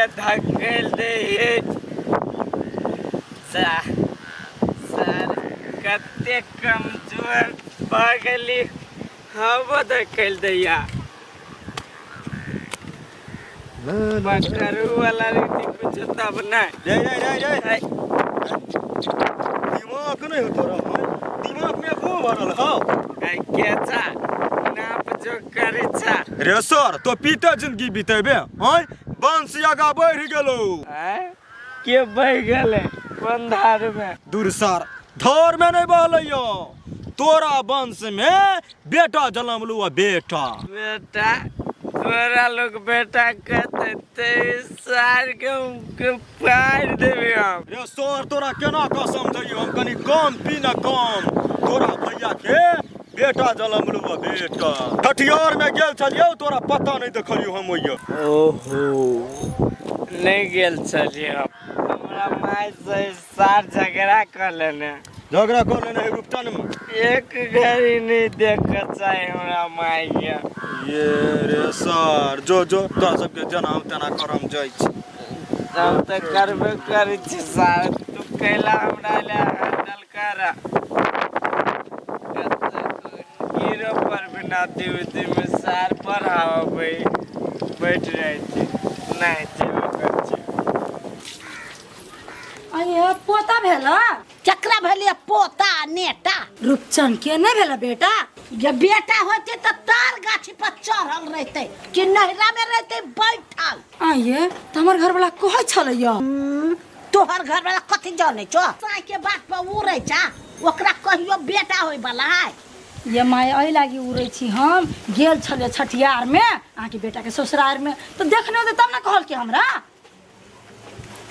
के धकेल दे सा सर कते कमजोर भऽ गेली हवो धकेल दैया पकड़ू वाला रीति कुछ तब नहीं रे रे रे रे दिमाग नहीं हो तोरा हँ? दिमाग में गो भरल हौ केचा नाप जो करे छा रे सर तो पीते जिंदगी बितेबे हँ वंश आगा बढ़ि गेलो आँय? के बहि गेलै कोन धार में दूर सर धार में नहीं बहलै यौ तोरा वंश में बेटा जनमलू आ बेटा बेटा तोरा लोग बेटा कहते ते सार के के पार देबे हम रे सर तोरा केना कऽ समझैयौ हम कनि कम पी न कम तोरा भैया के बेटा जनमलू आ बेटा छठियार में गेल छलियौ तोरा पता नहीं देखलियौ हम ओइया ओहो नहीं गेल छलियै हम हमरा माय से सार झगड़ा कर लेने झगड़ा कऽ लेने है रुपटन में एक घड़ी नहीं देख चाहे हमरा माय के ये रे सर जो जो तोरा सबके जेना तेना करम जाइ छी हम तऽ करबे करै छी सार तू कैला हमरा ले हैंडल कर गिरो पर भी नदी उदी में सार पर हवा बैठ जाइ छी नहीं जेबे करै छी अये पोता भेल केकरा भेलियै पोता नेटा रूपचन के नहीं भेल बेटा जे बेटा होते तऽ तार गाछी पर चढ़ल रहते कि नहरा में रहते बैठल आइए तऽ हमर घरवाला कहै छलैया तोहर घर वाला कथी जाने छो साई के बात पर उड़ै छा ओकरा कहियो बेटा होय वाला है ये माय एहि लागी उड़ै छी हम गेल छलियै छठियारमे अहाँके बेटाके ससुरारमे तऽ देखने होतै तब ने कहलकै हमरा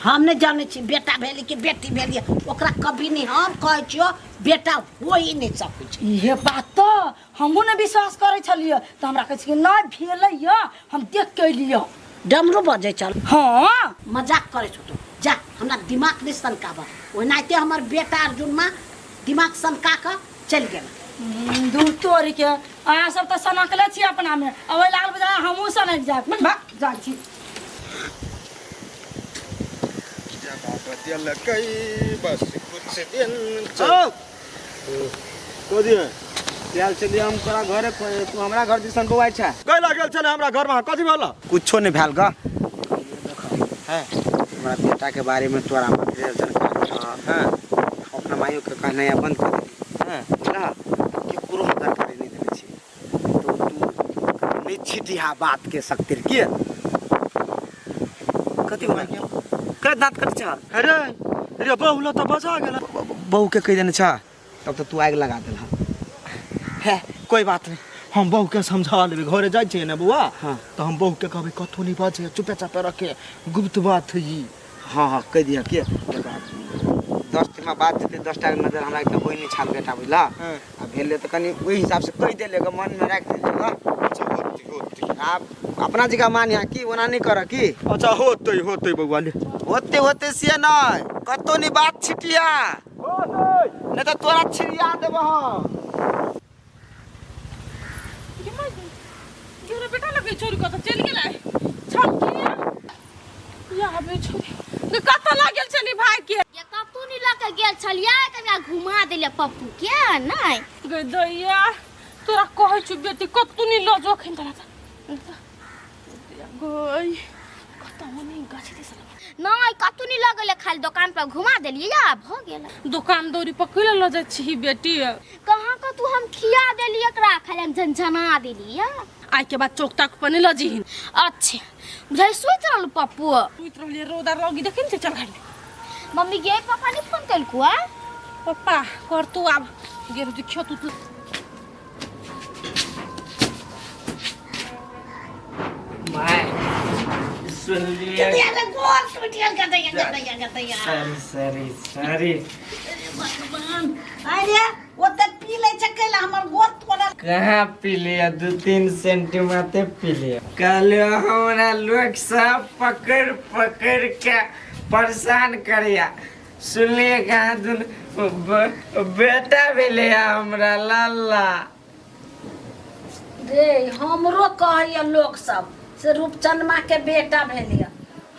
हम नहि जानै छी बेटा भेली कि बेटी भेली ओकरा कभी नहि हम कहै छियो बेटा हो ही नहि सकै छै इहे बात तऽ हमहूँ नहि विश्वास करै छलियै तऽ हमरा कहै छै कि नहि भेलै यऽ हम देख के एलियै डमरू बजै छल हँ मजाक करै छौ तू जा हमरा दिमाग नहि सनकाब ओनाहिते हमर बेटा अर्जुनमा दिमाग सनका कऽ चलि गेल दूर तोड़ि के अहाँ सब तऽ सनकले छी अपनामे आ ओहि लागल बुझाय हमहूँ सनकि जायब भाग जाइ छी जवाब देलकै बस कुछ दिन कथी है चल चलिए हम तोरा घरे तू हमरा घर दिसन बौआइ छै कैला गेल छलै हमरा घरमे कथी भेल कुछो नहीं भेल ग है हमरा बेटा के बारे में तोरा मत जानकारी हाँ अपना माइयो के कहनाइ बंद कर देली हाँ बुझलह केकरो हम जानकारी नहीं देने छी तो तू नहीं छिटिहा बात के सकतिर के कथी हो कर दांत कट छ अरे अरे बहुला तऽ बजा गेल बहू के कहि देने छ तब तो तू आगि लगा देलह है कोई बात नहीं हम बहू के समझा लेबै घरे जाइ छियै ने बौआ हाँ। तऽ हम बहू के कहबै कतहु नहि बाजै चुपे चापे रखे गुप्त बात है ई हाँ हाँ कहि दिअ के दस दिना बाद जेतै दस टाके नजर हमरा एकटा होइ नहि छाल बेटा बुझलह हाँ। आ भेलै तऽ कनि ओहि हिसाबसँ कहि देले ग मनमे राखि देले ग अच्छा होतै होतै आब अपना जगह मानिहा की ओना नहि कर की अच्छा होतै होतै बौआ ले होते होते से नहि कतौ नहि बात छिटिया नहि तऽ तोरा छिड़िया देबह हम गेलो बेटा लगे छोरी कतऽ चलि गेलै छकी या बे छोरी गे कतऽ लऽ गेल छली भाई के ये कतौ नहीं लऽ के गेल छलियै कनिका घुमा देलियै पप्पू के नहि गे दैया तोरा कहै छु बेटी कतौ नहीं लऽ जो अखन तोरा गई कतऽ ओने गाछ दिस नहि कतौ नहि लऽ गेलै खाली दोकान पर घुमा देलियै या भऽ गेल दोकान दौरी पर कैला लऽ जाइ छी बेटी कहाँ कतौ हम खिया देलियै एकरा खाली हम झनझना देलियै आइ के बाद चौक ताक पर नहीं लऽ जइहिन अच्छे बुझाइ सुति रहल पप्पू सुति रहलियै रौदा लगी देखै ने छै चल घर में मम्मी गे पापा नहीं फोन केलकू आ पप्पा कर तू आब गेल देखियो तू माय सुनलियै अरे गोर टूटि गेल गदैया गदैया गदैया सॉरी सॉरी सॉरी अरे भगवान अरे ओते पी लै छै कैला हमर गोर तोड़ल कहाँ पी लिया 2-3 सेंटीमीटर पी लिया कहलियो हमरा लोग सब पकड़ पकड़ के परेशान करिया सुनलिए कहाँ दुन बेटा भेलै हमरा लाला रे हमरो कहैया लोक सब से रूपचनमा के बेटा भेलिया।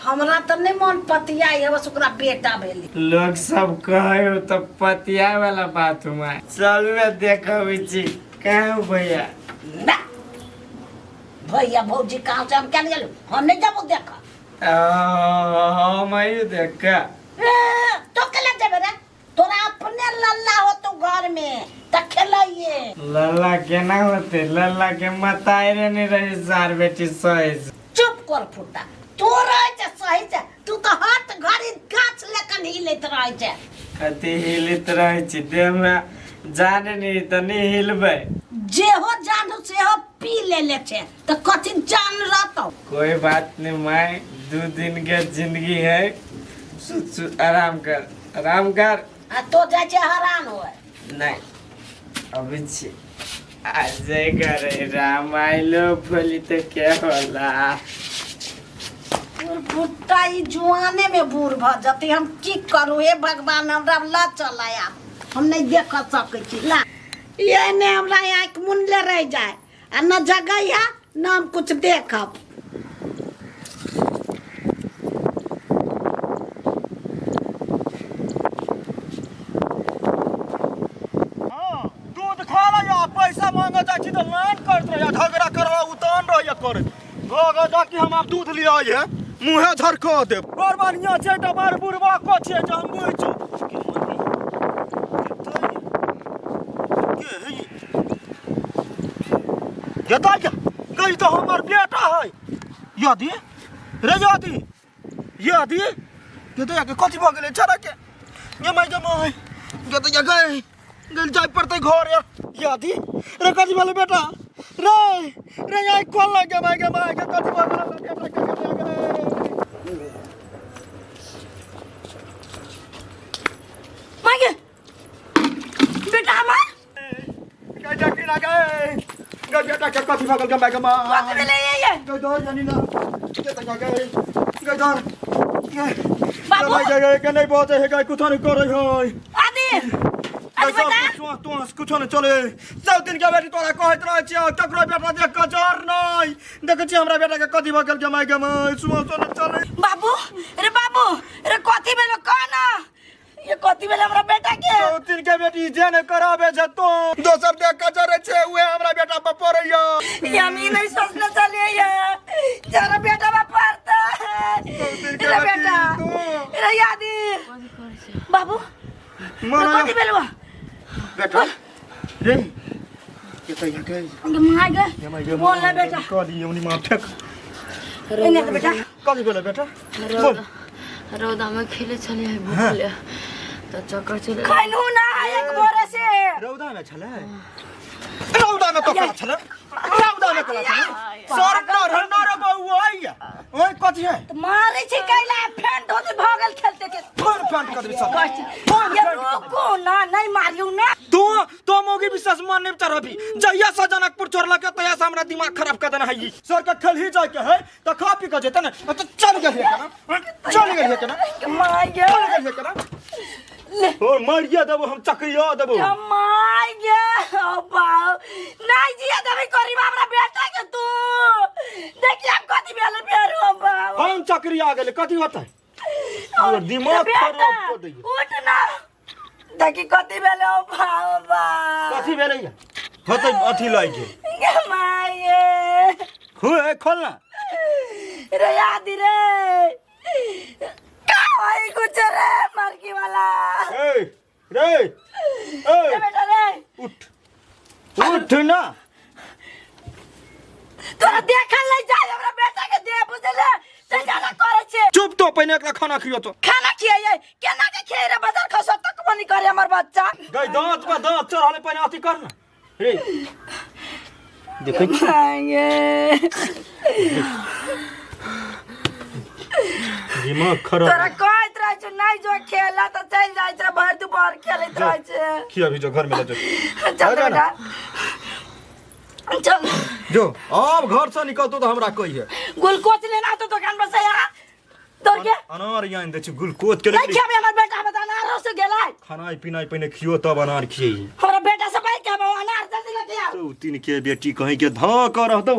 हमरा तऽ नहि मन पतियाइ है, बस ओकरा बेटा भेलै। लोग सब कहे हो तो पतिया वाला बात हुआ। चल ने देखबै छी कहाँ भैया। ना भैया भौजी कहाँ से हम क्या गेलू, हम नहीं जाबो देख। हम आइयो देख। ए, तो केला जेबे रे? तोरा अपने लल्ला हो तो घर में त खेलाइए। लल्ला केना होते? लल्ला के मतारे नहीं रहे सार बेटी सही। चुप कर फुटा, तू रहे छे सही छे, तू तो हाथ घड़ी गाछ लेकन हिलैत रहे छे। कथी हिलैत रहे छी? देह में जान नहीं त नहीं हिलबै। जेहो जान सेहो पी लेले छे त कथी जान रहतौ? कोई बात नहीं माय, 2 दिन के जिंदगी है, सुत आराम कर, आराम कर। आ तो जाय छे हरान होय। नहीं अभी छी अजय करे राम आइलो बोली तो क्या होला। फुट्टा ई जुआने में बूढ़ भ जते, हम की करू हे भगवान, हमरा ल चल आब, हम नहीं देख सकै छी। ला ये ने हमरा आँखि मुनले रह जाए आ न जगैया न हम कुछ देखब। दूध खा रहा पैसा मांगे जाइ छी तऽ लाइन करैत रहैया, झगड़ा कर रहा उतान रहैया करैत। घर जाके हम आब दूध लिया है, मुँहे झरका देब। बड़ बढ़िया छै तऽ बड़ बुढ़बा को छै जे हम बुझै छी। गई तो हमर बेटा है। यदि रे यदि यदि ये तो याके कथी भऽ गेलै छड़ा के? ये my गे my गे तो या गए गेल जाय पड़तै घर यार। यदि रे कथी भेलै बेटा? रे रे आई खोल लगे my गे my गे कथी भऽ गेलै बेटा के? My गे बेटा हमार गई जा की ना गए गई बेटा के कथी भऽ गेल गे my गे my? कथी भेलै ये? गई दर जानी ना ये तो या गए गई दर बाबू गई गई के नहीं बजे है गई कुछ नहीं करे है आदि आदि बेटा तू कुछो नहीं चले। सब दिन के बेटी तोरा कहैत रहै छियौ ककरो बेटा देख कऽ जर नहीं। देखै छी हमरा बेटा के कथी भऽ गेल गे my गे my, सुबह सुबह नहीं चले। बाबू रे बाबू रे कथी भेलो कह ना, ये कथी भेल हमरा बेटा के? सब दिन के बेटी जे नहीं कराबे छै तो दोसर देख कऽ जरै छै उहे हमरा बेटा पर पड़ैया। ये हम ई नहीं सोचने चलिए ये जरा बेटा पर पड़ता रे बेटा रे यादी बाबू कथी भेल बेटा रे? ये तो यहाँ गए my गे बोल ना बेटा। कहली उनी मां फेक एने के बेटा कथी भेलै बेटा? बोल। रौदा में खेले छलियै भूखले तऽ चक्कर चले खैलू ना एक बोरे से। रौदा में छलै? रौदा में तो कला छलै, रौदा में कला छलै सर नर नर बौआ आइया ओइ कथी है त मारै छै कैला फैन धोती भ गेल खेलते के फोन फोन कर देबी सर। ये रुको ना, नहीं मारियो ना। तू तो मोगी विश्वास मान नहीं चढ़बी। जहिया से जनकपुर छोड़लक तहिया से हमरा दिमाग खराब कर देना है। सर के खेल ही जाय के है त खा पी के जेते ने त चल गेल है केना, चल गेल है केना, my गे चल गेल है केना। और मारिया देबो हम, चकरिया देबो। My गे ओ बाप नहीं जिया देबी करी हमरा बेटा के तू। देखिए हम कथी भेल फेर हो बाप। हम चकरिया गेल कथी होतै? और दिमाग खराब कर दैया। उठ ना देखी कथी भेल ओ बाबा। कथी भेलै होतै? अथी लागि गेल गे my गे। हुए खोल ना रे यादी रे का होई कुछ रे मरकी वाला। ए रे ए बेटा रे उठ उठ ना। तोरा देखल नहीं जाय हमरा बेटा के दे बुझले से ज्यादा करे छे। चुप तो पहिने एकरा खाना खियो तो। खाना खियाइए केना के खियाइ रे? बाजार खसो तक मनी करे हमर बच्चा। गई दांत पर दांत चढ़ले पहिने अथी कर ना रे। देखै छी दिमाग खराब। तोरा कहैत रहै छौ नहीं जो खेला त चल जाइ छै, भरि दुपहर खेलैत रहै छै। खिया भी जो घर में ले जो। चल बेटा चल जो अब घर से निकलतो तो हमरा कहिए। ग्लूकोज लेना तो दुकान पर से यार। तोर के अनार आनि दै छी ग्लूकोज के नहीं खेबे हमर बेटा बता अनार से गेलै खानाइ पिनाइ पहिने खियो तब अनार खियही हमरा बेटा से बैठ के हम अनार जल्दी लेके आओ तो तीन के बेटी कहीं के धऽ कऽ रहतौ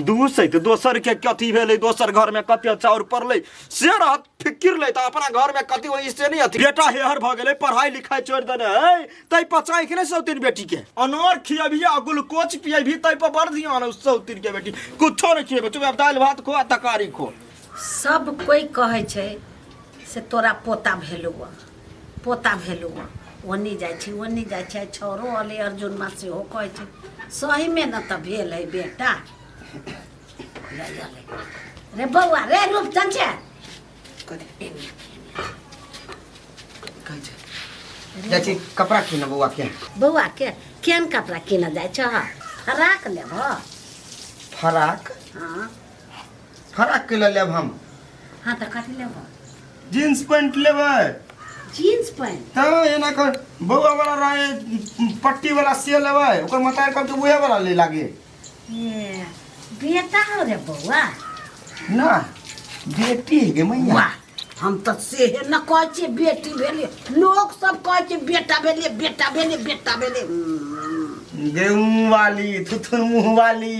दू सै तऽ दोसर के कथी भेलै दोसर घर में कते चाउर पड़लै से रहत फिकिर लै तऽ अपना घर में कथी होई से नहीं अथी बेटा हेहर भऽ गेलै पढ़ाई लिखाई छोड़ि देने है तै पचाई के नहि सौतीन बेटी के अनार खियबही आ ग्लूकोज पियबही तै पर बड़ ध्यान हौ सौतीन के बेटी कुछो नहि खियेबै चुप दालि भात खो आ तरकारी खो सब कोइ कहै छै से तोरा पोता भेलौ पोता भेलौ ओन्नी जाइ छी ओन्नी जाइ छै छौरो अलै अर्जुनमा सेहो कहै छै सहीमे ने तऽ भेल है बेटा ले अलै। रे बौआ रे रूपचन छै कथी कहै छै जाइ छी कपड़ा कीनऽ बौआ के बौआ के केहन कपड़ा कीनऽ जाइ छह फराक लेबह फराक हँ फराक के लेब हम हँ तऽ कथी लेबह जींस पैंट लेबै जीन्स पैंट तऽ एना कर बौआ वाला रहे पट्टी वाला से लेबै ओकर मतार कहलकै उहे वाला ले लागे ए बेटा हो रे बौआ ना बेटी है गे मैया वाह हम तऽ सेहे न कहै छियै बेटी भेलियै लोक सब कहै छै बेटा भेलियै बेटा भेलियै बेटा भेलियै गेहूं वाली थुथुन मुंह वाली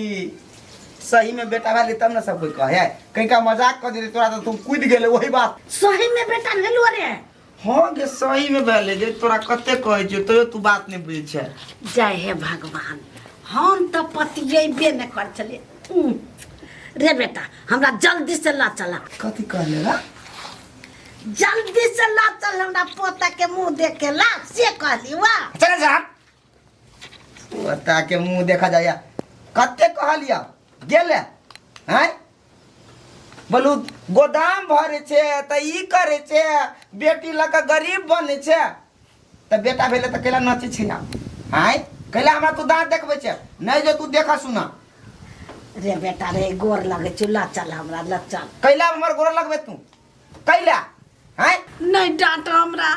सही में बेटा वाली तब ना सब कोई कहे कहीं का मजाक कर दे तोरा तो तू कूद गेले वही बात सही में बेटा भेलो रे हाँ गे सही में भेले गे तोरा कते कहै छियौ तैयो तू बात नहीं बुझै छै जय हे भगवान हम तऽ पतियेबे नहि कर छलियै रे बेटा हमरा जल्दी से ला चला कथी कहले रा जल्दी से ला चल हमरा पोता के मुंह देख के ला से कहली वाह चल जा पोता के मुंह देखा जाया कते कहलिया गेले हैं बोलू गोदाम भरे छै तऽ ई करे छै बेटी लऽ कऽ गरीब बने छै तऽ बेटा भेलै तऽ कैला नचै छै आब आँय कैला हमरा तू दाँत देखबै छै नहि जो तू देखऽ सुना रे बेटा रे गोर लगै छौ ला चल हमरा ला चल कैला हमर गोर लगबै तू कैला आँय नहीं डांट हमरा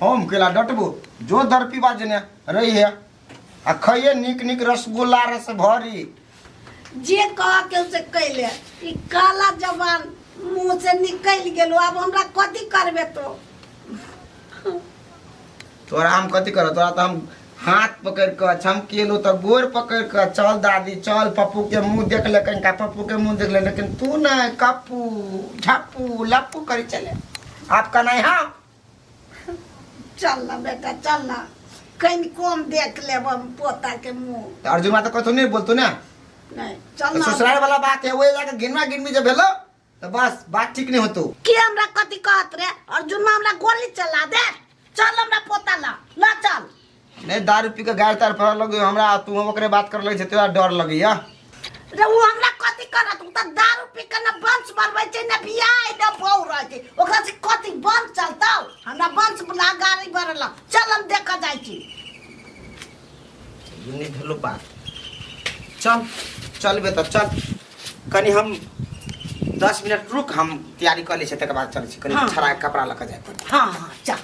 हम कैला डटबो जो दर पीबा जेने रही है आ खइए नीक नीक रसगुल्ला रस भरी जे कह के से कैले ई काला जबान मुंह से निकल गेलो अब हमरा कथी करबे तो तोरा हम कथी करब तोरा तऽ हम हाथ पकड़ि कऽ चमकेलहुँ तऽ गोर पकड़ि कऽ चल दादी चल पप्पू के मुँह देख ले कनिका पप्पू के मुँह देख ले लेकिन तू नहि कप्पू झप्पू लप्पू करी चले आपका नहीं हाँ चल ना बेटा चल ना कनि कम देख लेब हम पोता के मुंह तऽ अर्जुन तऽ कथो नहीं बोलतो ना नहीं चल तऽ ना ससुराल वाला बात है वही जाके गिनवा गिनवी जब भेलो तऽ बस बात ठीक नहीं होतो के हमरा कथी कहत रे अर्जुन हमरा गोली चला दे चल हमरा पोता ला ला चल नहीं दारू पी के गाड़ तार फड़ लगे हमरा तू हम ओकरे बात कर लगे छै तोरा डर लगैया रे उ हमरा कथी करत उ त दारू पी के न वंश बढ़बै छै न बियाह न बहू रहै छै ओकरा से कथी वंश चलतौ हमरा वंश बला गाड़ी बढ़ल चल हम देखऽ जाइ छी ई नहि भेलो बात चल चलबे तऽ चल कनि हम 10 मिनट रुक हम तैयारी कऽ लै छियै तकर बाद चलै छी कनि हाँ। छड़ा के कपड़ा लऽ कऽ जाय पड़तै हाँ हाँ चल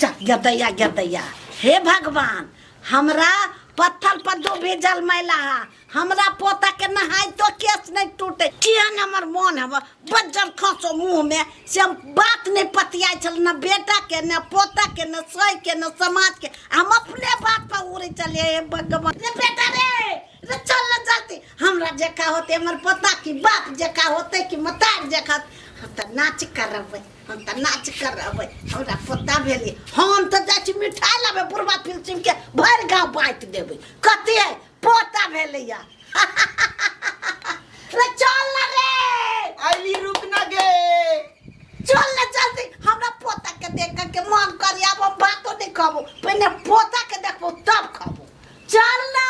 चल गदैया गदैया हे भगवान हमरा पत्थर पर दो भेजल मैला हा हमरा पोता के नहाय तो केस नहीं टूटे केहन हमर मोन हब बज्जर खसो मुंह में से हम बात नहीं पतियाइ छल न बेटा के न पोता के न सही के न समाज के हम अपने बात पर उड़े चलिए हे भगवान रे बेटा रे रे चल न जल्दी हमरा जेका होते हमर पोता की बाप जेका होते कि मतार जेका हम तऽ नाच करबै हम तऽ नाच करबै हमरा पोता भेलै हम तऽ जाइ छी मिठाइ लाबै बुढ़बा फिल्सिम के भरि गाँव बाँटि देबै कथी है पोता भेलैया रे चल न रे आइली रुक ना गे चल न जल्दी हमरा पोता के देख के मन करी आब हम बातो नहीं कहबो पहिने पोता के देखबो तब कहबो चल ना